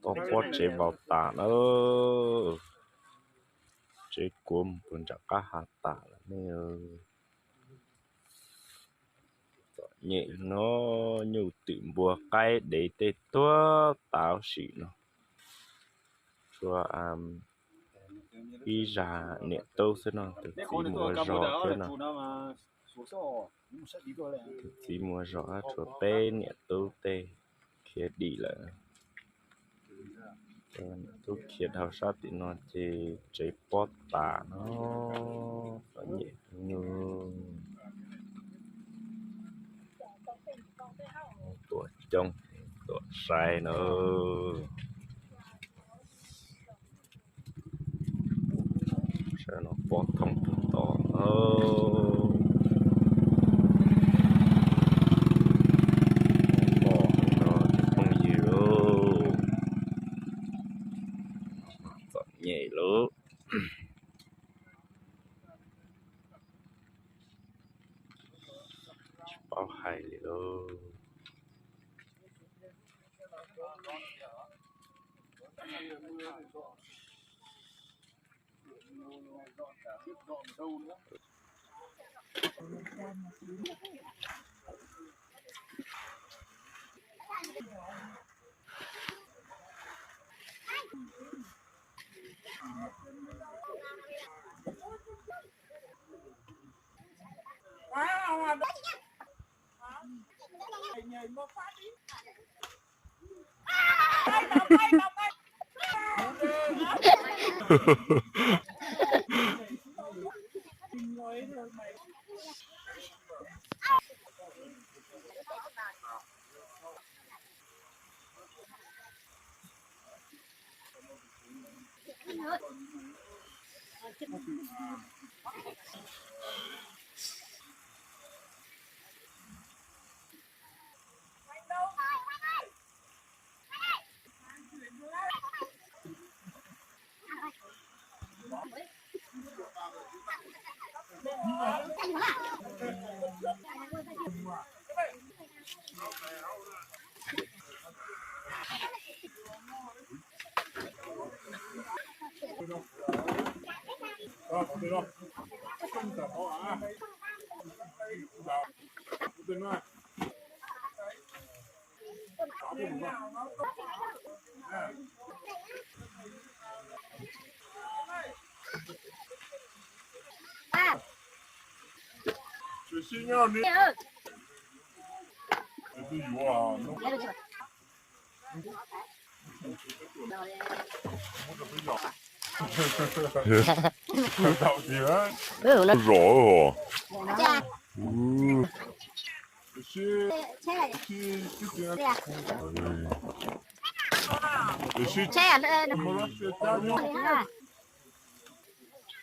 Toj pob tsev npau tas na. Tsev kuav mus puag nram qab hav tas lawm ne. Txom nyem no, nyuj twm npua qaib dev tej tuag tas huv si no. Tshuav ib zag niam tub xwb no, tus txiv mus ua zog thiab no. Tus txiv mus ua zog, tshuav peb niam tub tej khiav dim lawm. Niam tub khiav dhau sab tim no ces tsev pob tas no, txom nyem nyuj. Tuam coob, tuam sai na. Sab no pov thooj puag tod. Pov no cov phooj ywg lauj, txom nyem lauj. Tsis paub hais li lauj.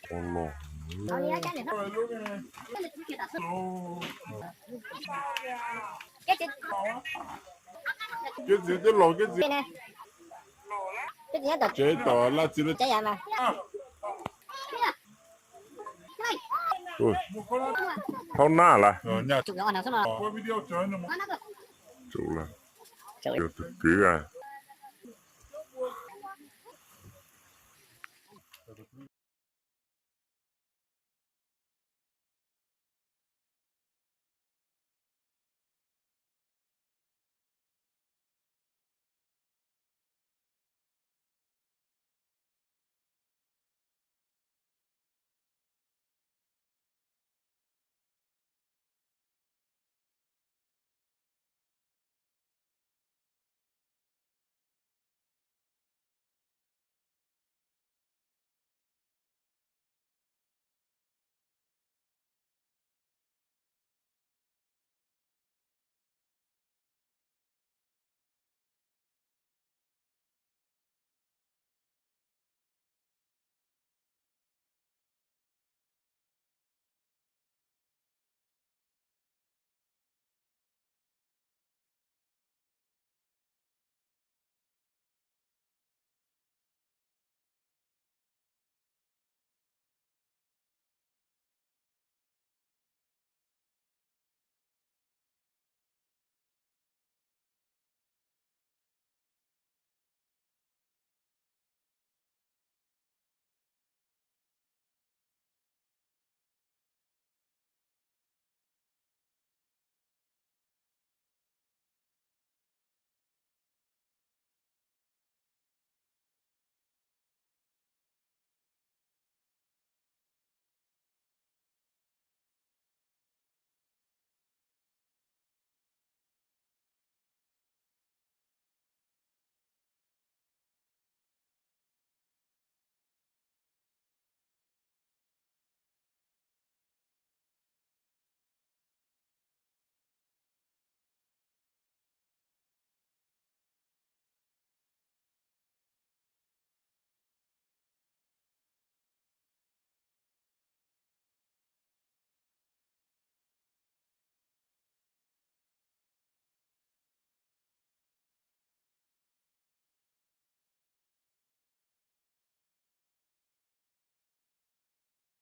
Zom os. Kev txiv twb los kev txiv, tsev tom laj txiv. Haub nab lawm. Tsum lawm. Yog tus kwv.